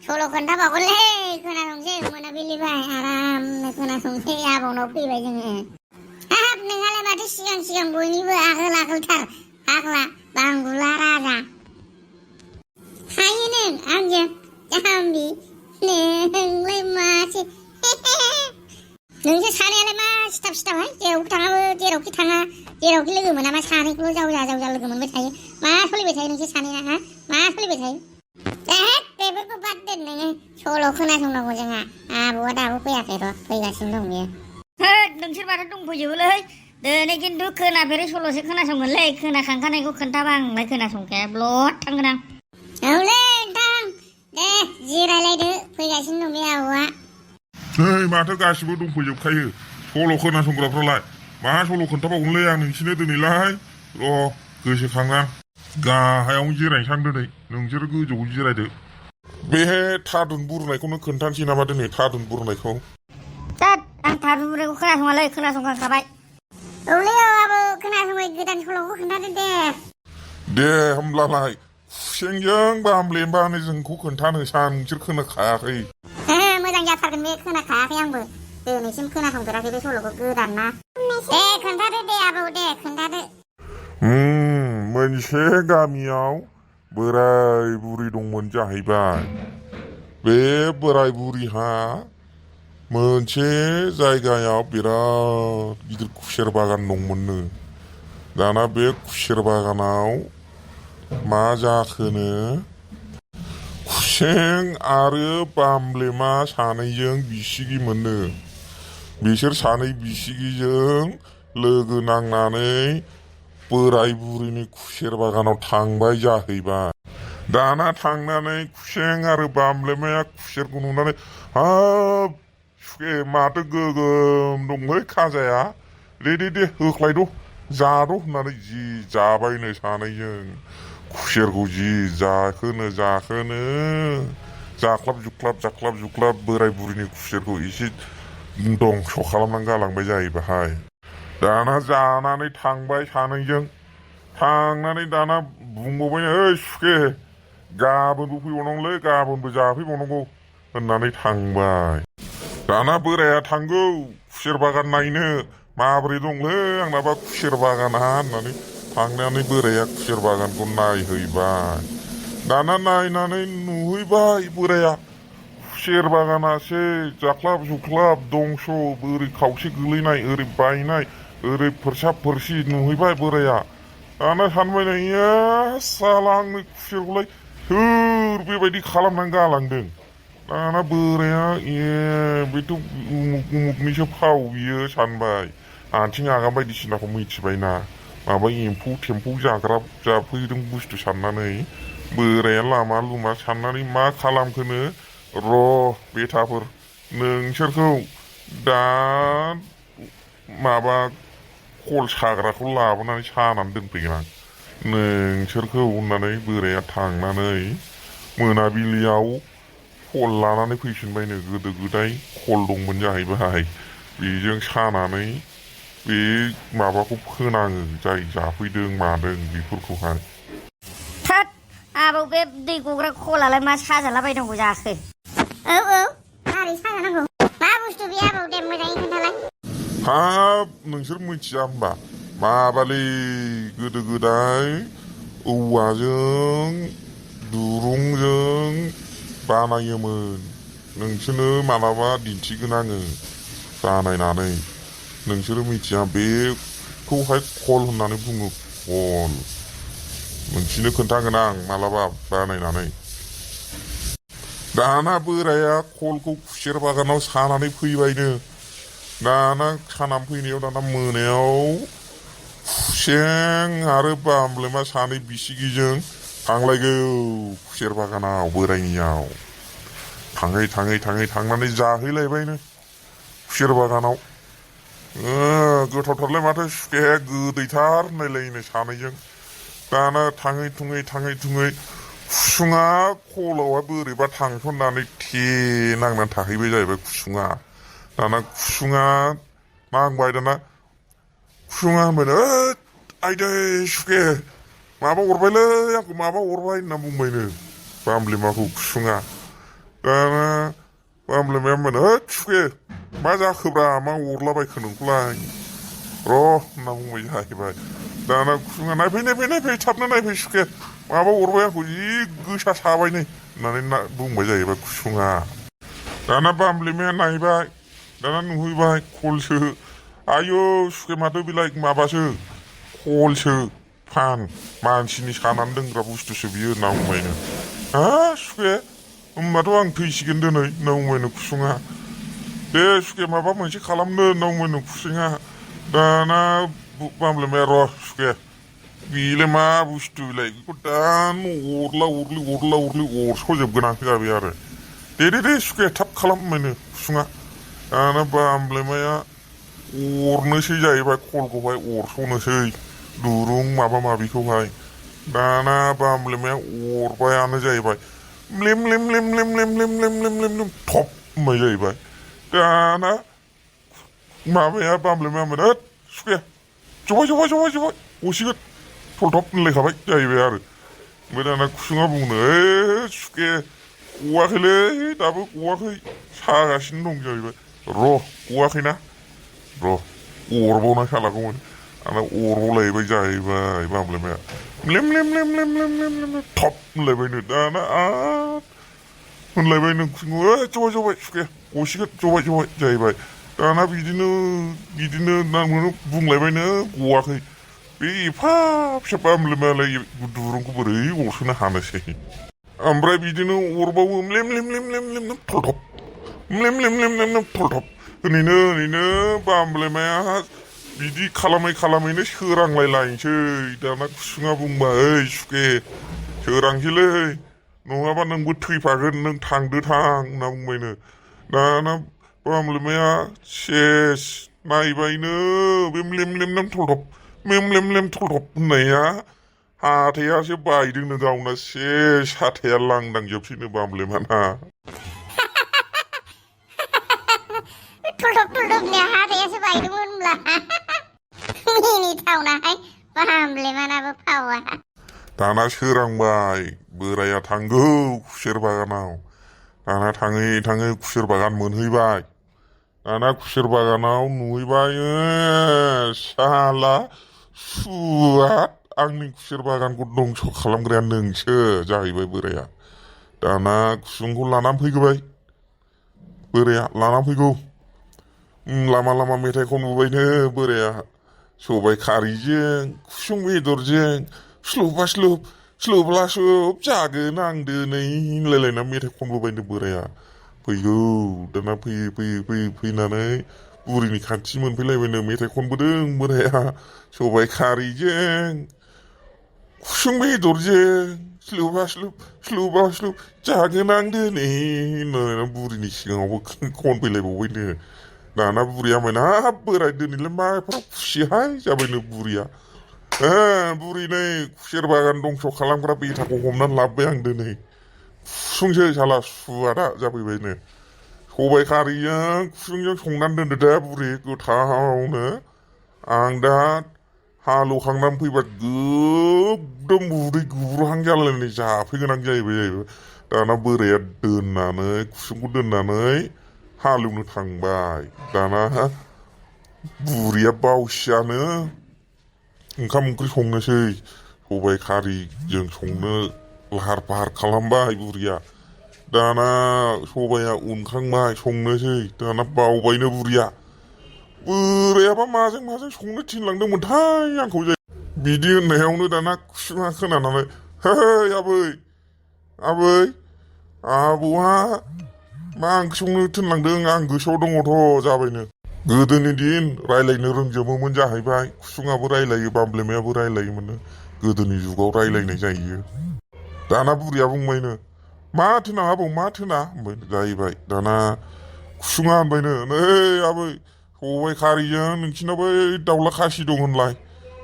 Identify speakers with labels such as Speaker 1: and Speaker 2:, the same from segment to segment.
Speaker 1: सल' खोन्थाबावगोनलै खोनासंसै मोनाबिलिबाय आरामनो खोनासंसै आबौनाव फैबाय जोङो। हाब नोंहालाय माथो सिगां बयनिबो आगोल आगोलथार फाग्ला बांगुला राजा। हायो नों आंजों जाम्बि नोंलाय मासो नोंसोर सानैयालाय मा सिथाबहाय जेरावखि थाङाबो जेरावखि थाङा जेरावखि लोगो मोना मा सानैखौल' जावजा लोगो मोनबाय थायो। मा सोलिबाय थायो नोंसोर सानैया मा सोलिबाय थायो? बेफोरखौ बाद दोन नोङो सल' खोनासंनांगौ जोंहा आबौआ दाबो फैयाखै र' फैगासिनो दं बियो।
Speaker 2: होद नोंसोर माथो दंफैजोबोलै दिनै खिन्थु खोनाफेरै सल'सो खोनासंगोनलै खोनाखांखानायखौ खोन्थाबा आंलाय खोनासंखाया ब्लद थांगोन आं।
Speaker 1: औलै नोंथां दे जिरायलायदो फैगासिनो दं बे आबौआ।
Speaker 3: नै माथो गासिबो दंफैजोबखायो सल' खोनासंग्राफ्रालाय मा सल' खोन्थाबावगोनलै आं नोंसिनो दिनैलाय र' गोसोखाङा गाहायावनो जिरायनोसै दिनै नोंसोर गोजौआव जिरायदो। बे थादुन बुरनायखौनो खोन्थानोसै नामा दिनै थादुन बुरनायखौ?
Speaker 2: दाद आं थादुन बुरनायखौ खोनासङालै खोनासंखांखाबाय।
Speaker 1: औलै औ आबौ खोनासंबाय गोदान सल'खौ खोन्थादो दे।
Speaker 3: दे होमब्लालाय खुसेंजों बामब्लेमानो जोंखौ खोन्थानोसै नोंसोर खोनाखायाखै।
Speaker 1: मोजां जाथारगोन बे खोनाखायाखै आंबो दिनैसिम खोनासंफेराखै बे सल'खौ गोदान ना। दे खोन्थादो दे आबौ दे खोन्थादो।
Speaker 3: मोनसे गामियाव बोराय बुरि दंमोन जाहैबाय। बे बोराय बुरिहा मोनसे जायगायाव बिराद गिदिर खुसेर बागान दंमोननो। दाना बे खुसेर बागानाव मा जाखोनो खुसें आरो बामब्लेमा सानैजों बिसिगि मोननो। बिसोर सानै बिसिगिजों लोगो नांनानै बोराय बुरिनि खुसेर बागानाव थांबाय जाहैबाय। दाना थांनानै खुसें आरो बामब्लेमाया खुसेरखौ नुनानै हाब सुखे माथो गोगोम दंलै खाजाया दे होख्लायद' जाद' होननानै जि जाबायनो सानैजों खुसेरखौ जि जाखोनो जाख्लाब जुख्लाब बोराय बुरिनि खुसेरखौ एसे दंस' खालामनानै गालांबाय जाहैबाय। दाना जानानै थांबाय सानैजों थांनानै दाना बुंबावबायनो ओइ सुखे गाबोनबो फैबावनांगौलै गाबोनबो जाफैबावनांगौ होननानै थांबाय। दाना बोराया थांगौ खुसेर बागान नायनो माबोरै दंलै आंनाबा खुसेर बागाना होननानै थांनानै बोराया खुसेर बागानखौ नायहैबाय। दाना नायनानै नुहैबाय बोराया खुसेर बागानासो जाख्लाब जुख्लाब दंस' ओरै खावसे गोलैनाय ओरै बायनाय ओरै फोरसा फोरसि नुहैबाय बोराया। दाना सानबायनो इया साला आंनि खुसेरखौलाय सोर बेबायदि खालामनानै गालांदों। दाना बोराया बेथ' उमुगनिसो फाव बियो सानबाय। आथिं आगान बायदिसिनाखौ मिथिबायना माबा एम्फौ थेम्फौ जाग्रा जाफैदों बुस्थु साननानै बोराया लामा लुमा साननानै मा खालामखोनो र' बेथाफोर नोंसोरखौ दा माबा खल साग्राखौ लाबोनानै सानानै दोनफैगोन आं नोंसोरखौ होननानै बोराया थांनानै मोनाबिलियाव खल लानानै फैफिनबायनो। गोदो गोदाय खल दंमोन जाहैबाय बेजों सानानै बे माबाखौ फोनाङो जाय जाफैदों मादों बेफोरखौहाय।
Speaker 2: थोद आबौ बे दै गग्रा खलालाय मा साजालाबायनांगौ जाखो?
Speaker 1: औ मारै साजानांगौ मा बुस्थु बे आबौ दे मोजाङै खोन्थालाय।
Speaker 3: हाब नोंसोर मिथिया होमबा माबालै गोदो गोदाय औवाजों दुरुंजों बानायोमोन। नोंसोरनो मालाबा दिन्थिगोन आङो बानायनानै। नोंसोरो मिथिया बेखौहाय खल होननानै बुङो खल। नोंसिनो खोन्थागोन आं मालाबा बानायनानै। दाना बोराया खलखौ खुसेर बागानाव सानानै फैबायनो। दाना सानानै फैनायाव दाना मोनायाव खुसें आरो बामब्लेमा सानै बिसिगिजों थांलायगौ खुसेर बागानाव बोरायनियाव। थाङै थांनानै जाहैलायबायनो खुसेर बागानाव। गोथावथारलाय माथो सुखे गोदैथार होनलायलायनो सानैजों। दाना थाङै थुङै खुसुङा खलावहाय बोरैबा थांसननानै नांनानै थाहैबाय जाहैबाय खुसुङा। दाना खुसुङा नांबाय दाना खुसुङा होनबायनो ओद आइदै सुखे माबा अरबायलै आंखौ माबा अरबाय होनना बुंबायनो बामब्लेमाखौ खुसुङा। दाना बामब्लेमाया होनो सुखे मा जाखोब्रा मा अरलाबायखो नोंखौलाय र' होनना बुंबाय जाहैबाय दाना कुसुङा नायफै थाबनो नायफै सुखे माबा अरबाय आंखौ जि गोसा साबाय नै होननानै बुंबाय जाहैबाय कुसुङा दाना बामब्लेमाया नायबाय दाना नुहैबाय खलसो आयौ सुखे माथो बिलाइ माबासो खलसो फान मानसिनि सानानै दोनग्रा बुस्थुसो बियो होनना बुंबायनो हा सुखे होमबाथ' आं थैसिगोन दिनै होनना बुंबायनो कुसुङा दे सुखे माबा मोनसे खालामनो होनना बुंबायनो कुसुङा दाना बामब्लेमाया र' सुखे बेलाय मा बुस्थु बिलाइ बेखौ दानो अरला उरलि अरस'जोबगोन आं जाबाय आरो दे सुखे थाब खालाम होनबायनो कुसुङा दाना बामब्लेमाया अरनोसै जाहैबाय खलखौहाय अरस'नोसै दुरुं माबा माबिखौहाय दाना बामब्लेमाया अरबायानो जाहैबाय लेम थप होनबाय जाहैबाय दाना माबाया बामब्लेमाया होनो सुखे जबाय गसिगोन थलथब होनलायखाबाय जाहैबाय आरो ओमफ्राय दाना कुसुङा बुंनो सुखे गवाखैलै दाबो गवाखै सागासिनो दं जाहैबाय र' गवाखैना र' अरबावना सालाखौमोन दाना अरबावलायबाय जाहैबाय बामब्लेमाया लेम थप होनलायबायनो दाना होनलायबाय नों जबाय सुखे गसिगोन जबाय जाहैबाय दाना बिदिनो बुंलायबायनो गवाखै बे एफा फिसा बामब्लेमायालाय दुरुंखौ बोरै अरसोनो हानोसै ओमफ्राय बिदिनो अरबावो लेम थलथब थलथब ओरैनो बामब्लेमाया बिदि खालामैनो सोरांलाय लायनोसै दाना कुसुङा बुंबाय ओइ सुखे सोरांसैलै नङाबा नोंबो थैफागोन नों थां होनना बुंबायनो दाना बामब्लेमाया सेस नायबायनो बे लेम थलथब होननाया हाथायासो बायदोंनो गावना सेस हाथाया लांदांजोबसैनो बामब्लेमाना
Speaker 1: थलथबनिया हाथायासो बायदोंमोन होनब्ला मिनिथावनाहाय बामब्लेमानाबो फावा
Speaker 3: दाना सोरांबाय बोराया थांगौ खुसेर बागानाव दाना थाङै खुसेर बागान मोनहैबाय दाना खुसेर बागानाव नुहैबाय साला सुवाद आंनि खुसेर बागानखौ दंस' खालामग्राया नोंसो जाहैबाय बोराया दाना कुसुंखौ लानानै फैबाय बोराया लानानै फैगौ लामा मेथाइ खनबोबायनो बोराया सबाय खारैजों कुसुं बेदरजों स्लुबा स्लुब जागोन आं दिनै होनलायलायना मेथाइ खनबोबायनो बोराया फैगौ दाना फैनानै बुरिनि खाथि मोनफैलायबायनो मेथाइ खनबोदों बोराया सबाय खारैजों कुसुं बेदरजों स्लुबा स्लुब जागोन आं दिनै होननानै बुरिनि सिगाङावबो खनफैलायबावबायनो दाना बुरिया होनबायना हाब बोराय दिनैलाय मा एफाराब खुसिहाय जाबायनो बुरिया बुरि नै खुसेर बागान दंस' खालामग्रा बेथाखौ हमनानै लाबोबाय आं दिनै कुसुंसो साला सुवादा जाफैबायनो सबाय खारैजों कुसुंजों संनानै दोनदो दे बुरि गोथावनो आं दा हालौखांनानै फैबा गोगोम उदै गुब्रुहां जालायनाय जाफैगोन आं जाहैबाय दाना बोराया कुसुंखौ दोननानै हालेवनो थांबाय दाना बुरिया बावसियानो ओंखाम ओंख्रि संनोसै सबाय खारैजों संनो लाहार फाहार खालामबाय बुरिया दाना सबाया उनखांबाय संनोसै दाना बावबायनो बुरिया बोरायाबा माजों संनो थिनलांदोंमोनथाय आंखौ बिदि होननायावनो दाना कुसुङा खोनानानै है आबै आबौहा मा ओंख्रि संनो थिनलांदों आं गोसोआव दङथ' जाबायनो गोदोनि दिन रायलायनो रोंजोबोमोन जाहैबाय कुसुङाबो रायलायो बामब्लेमायाबो रायलायोमोन गोदोनि जुगाव रायलायनाय जायो दाना बुरिया बुंबायनो माथो ना आबौ माथो ना होनबाय जाहैबाय दाना कुसुङा होनबायनो नै आबै सबाय खारैजों नोंसिनाव बै दाउला खासि दं होनलाय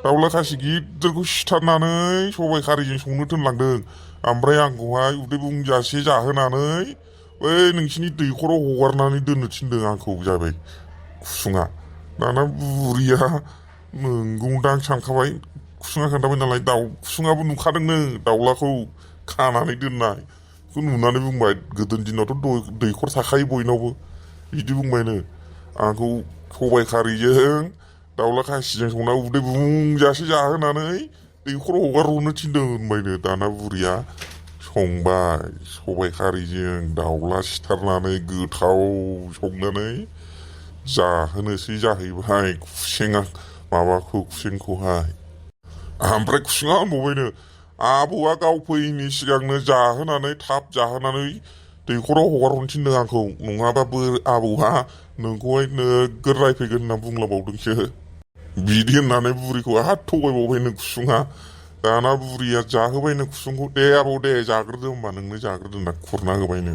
Speaker 3: दाउला खासि गिदिरखौ सिथारनानै सबाय खारैजों संनो थिनलांदों ओमफ्राय आंखौहाय उदै बुंजासे जाहोनानै बै नोंसिनि दैखराव हगारनानै दोननो थिनदों आंखौ जाबाय कुसुङा दाना बुरिया नंगौदां सानखाबाय कुसुङा खोन्थाबाय नालाय कुसुङाबो नुखादोंनो दाउलाखौ खानानै दोननाय बेखौ नुनानै बुंबाय गोदोनि दिनावथ' दैखर थाखायो बयनावबो बिदि बुंबायनो आंखौ सबाइ खारैजों दाउला खासिजों संना उदै बुंजासे जाहोनानै दैखराव हगारहरनो थिनदों होनबायनो दाना बुरिया संबाय सबाइ खारैजों दाउला सिथारनानै गोथाव संनानै जाहोनोसै जाहैबाय खुसेंखौहाय ओमफ्राय खुसेङा होनबावबायनो आबौआ गाव फैयैनि सिगांनो जाहोनानै थाब जाहोनानै दैखराव हगारहरनो थिनदों आंखौ नङाबा आबौहा नोंखौहाय नोगोद रायफैगोन होनना बुंलाबावदोंसो बिदि होननानै बुरिखौ आहा थगायबावबायनो खुसुङा दाना बुरिया जाहोबायनो खुसुंखौ दे आबौ दे जाग्रोदो होनबा नोंनो जाग्रोदो होनना खुरना होबायनो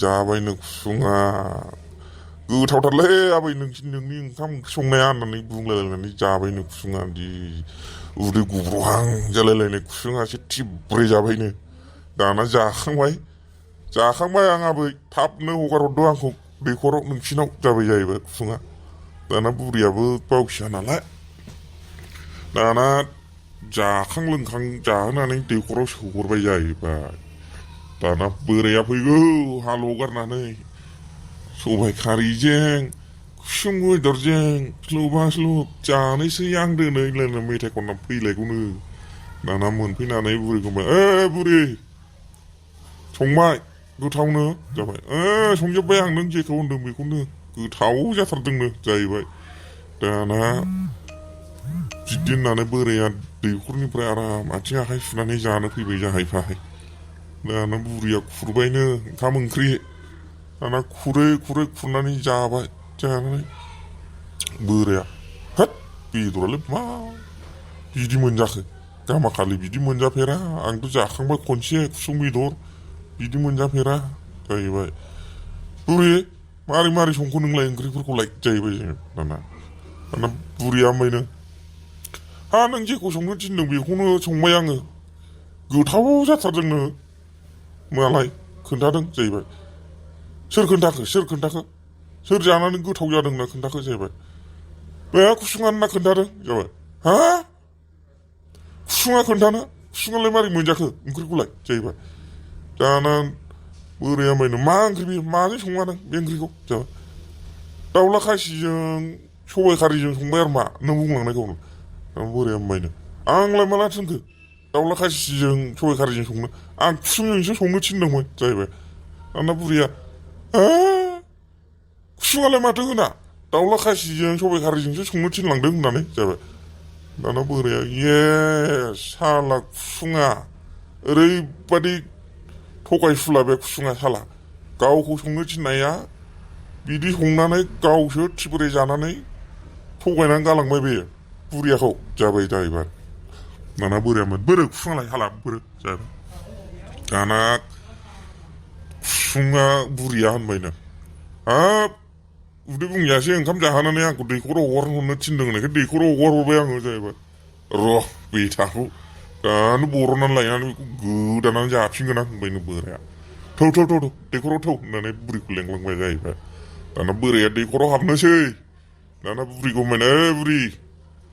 Speaker 3: जाबायनो खुसुङा गोथावथारलै आबै नोंनि ओंखाम ओंख्रि संनाया होननानै बुंलायलायनानै जाबायनो खुसुङा बिदि उदै गुब्रुहां जालायलायनाय खुसुङा एसे थिब्रै जाबायनो दाना जाखांबाय आं आबै थाबनो हगार हरदो आंखौ दैखराव नोंसिनाव जाबाय जाहैबाय खुसुङा दाना बुरियाबो बावसिया नालाय दाना जाखां लोंखां जाहोनानै दैखराव सोहरबाय जाहैबाय दाना बोराया फैगौ हालौगारनानै सबाइ खारैजों खुसुं बेदरजों स्लुबा स्लुब जानोसै आं दिनै होनलायना मेथाइ खनना फैलायगौनो दाना मोनफैनानै बुरिखौ बुरि संबाय गोथावनो जाबाय संजोब्बाय आं नों जेखौ होनदों बेखौनो गोथाव जाथारदोंनो जाहैबाय दाना बिदि होननानै बोराया दैखरनिफ्राय आराम आथिं आखाइ सुनानै जानो फैबाय जाहैबाय दाना बुरिया खुरबायनो ओंखाम ओंख्रि दाना खुरै खुरनानै जाबाय जानानै बोराया होद बेदरालाय मा बिदि मोनजाखो गामाखालि बिदि मोनजाफेरा आंथ' जाखांबाय खनसे खुसुं बेदर बिदि मोनजाफेरा जाहैबाय बुरि मारै संखो नोंलाय ओंख्रिफोरखौलाय जाहैबाय जोङो दाना बुरिया होनबायनो नों जेखौ संनो थिनदों बेखौनो संबाय आङो गोथाव जाथारदोंनो मालाय खोन्थादों जाहैबाय सोर खोन्थाखो सोर जानानै गोथाव जादों होनना खोन्थाखो जाहैबाय बे खुसुङा होनना खोन्थादों जाबाय खुसुङा खोन्थानो खुसुङालाय मारै मोनजाखो ओंख्रिखौलाय जाहैबाय दाना बोराया होनबायनो मा ओंख्रि बे माजों संमादों बे ओंख्रिखौ जाबाय दाउला खासिजों सबाइ खारिजों संबाय आरो मा नों बुंलांनायखौनो बोराया होनबायनो आंलाय माला थिनखो दाउला खासिजों सबाइ खारिजों संनो आं खुसुंजोंसो संनो थिनदोंमोन जाहैबाय दाना बुरिया खुसुङालाय माथो होना दाउला खासिजों सबाइ खारिजोंसो संनो थिनलांदों होननानै जाबाय दाना बोराया साला खुसुङा ओरैबादि थगायसुला बे खुसुङा साला गावखौ संनो थिननाया बिदि संनानै गावसो थिब्रे जानानै थगायनानै गालांबाय बेयो बुरियाखौ जाबाय जाहैबाय दाना बोरायामोन बोरो खुसुङालाय हाला बोरो जाबाय दाना खुसुङा बुरिया होनबायनो उदै बुंजासे ओंखाम जाहोनानै आंखौ दैखराव हगारहरनो थिनदों होननायखाय दैखराव हगारहरबाय आङो जाहैबाय बेथाखौ दानो बर'नानै लायनानै बेखौ गोदानानै जाफिनगोन आं होनबायनो बोराया थौ दैखराव थौ होननानै बुरिखौ लेंलांबाय जाहैबाय दाना बोराया दैखराव हाबनोसै दाना बुरिखौ होनबायनो बुरि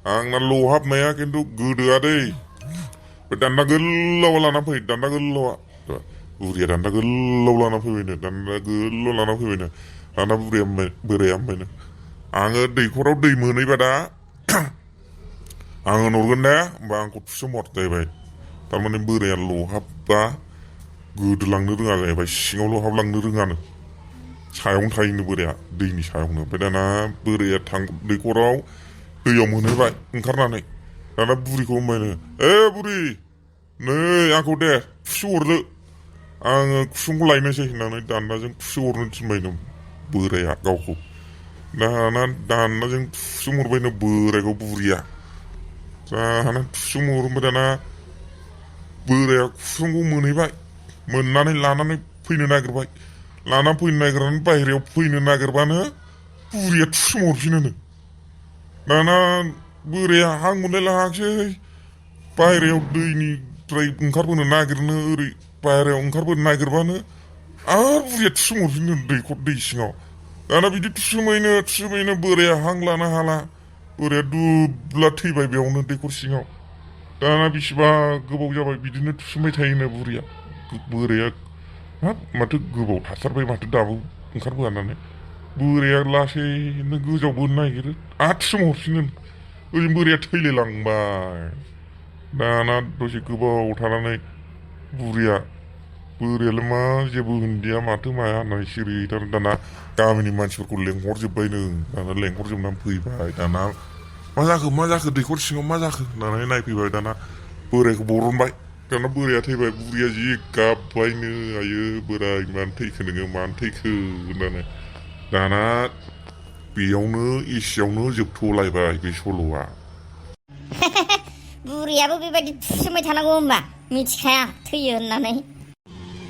Speaker 3: आंना लहाबनाया खिन्थु गोदोआ दै बे दान्दा गोलावा लाना फै दान्दा गोलावा बुरिया दान्दा गोलाव लाना फैबायनो दाना बोराया होनबायनो आङो दैखराव दै मोनैबा दा आङो नुगोन दे होमबा आंखौ थुसोमहर जाहैबाय थारमाने बोराया लहाबबा गोदोलांनो रोङा जाहैबाय सिङाव लहाबलांनो रोङानो सायावनो थायोनो बोराया दैनि सायावनो ओमफ्राय दाना बोराया दैखराव दैयाव मोनहैबाय ओंखारनानै दाना बुरिखौ होनबायनो बुरि नै आंखौ दे थुसोहरदो आङो खुसुंखौ लायनोसै होननानै दान्दाजों थुसोहरनो थिनबायनो बोराया गावखौ दाना दान्दाजों थुसोमहरबायनो बोरायखौ बुरिया दाना थुसोमहरबाय दाना बोराया खुसुंखौ मोनहैबाय मोननानै लानानै फैनो नागिरबाय लानानै फैनो नागिरनानै बाहेरायाव फैनो नागिरबानो बुरिया थुसोमहरफिनोनो दाना बोराया हां मोनलाय लाङाखिसै बाहेरायाव दैनिफ्राय ओंखारबोनो नागिरनो ओरै बाहेरायाव ओंखारबोनो नागिरबानो आरो बुरिया थुसोमहरफिनो दै सिङाव दाना बिदि थुसोमैनो बोराया हां लानो हाला बोराया दुब्ला थैबाय बेयावनो दैखर सिङाव दाना बेसेबा गोबाव जाबाय बिदिनो थुसोमबाय थायोनो बुरिया बोराया हाब माथो गोबाव थाथारबाय माथो दाबो ओंखारबोआ होननानै बोराया लासैनो गोजाव बोनो नागिरो आथिं हरफिनो ओजों बोराया थैलायलांबाय दाना दसे गोबाव थानानै बोरायालाय मा जेबो होनदिया माथो माया होननानै सिरि दाना गामिनि मानसिफोरखौ लेंहरजोब्बायनो दाना लेंहरजोबनानै फैबाय दाना मा जाखो दैखर सिङाव मा जाखो होननानै नायफैबाय दाना बोरायखौ बरनबाय दाना बोराया थैबाय बुरिया जि गाबबायनो आयो बोराय मानो थैखो नोङो मानो थैखो होननानै दाना बेयावनो एसेयावनो जोबथ'लायबाय बे सल'आ
Speaker 2: बुरियाबो बेबायदि थुसोमबाय थानांगौ होनबा मिथिखाया थैयो होननानै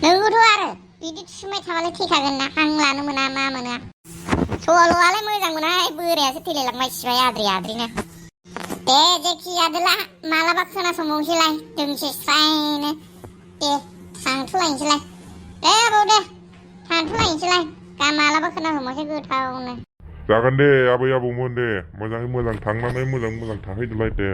Speaker 1: नोंगौथ' आरो बिदि थुसोमबाय थाबालाय थैखागोन ना हां लानो मोना मा मोना सल'आलाय मोजां मोनहाय बोरायासो थैलायलांबाय सिबाय आद्रिनो दे जेखि जादोला मालाबा खोनासंबावनोसैलाय दोंसे स्रायनो दे थांथ'लायनोसैलाय दे आबौ दे थांथ'लायनोसैलाय दा मालाबा खोनासंबावनोसै गोथावनो
Speaker 3: जागोन दे आबै आबौमोन दे मोजाङै मोजां थांनानै मोजाङै मोजां थाहैदोलाय दे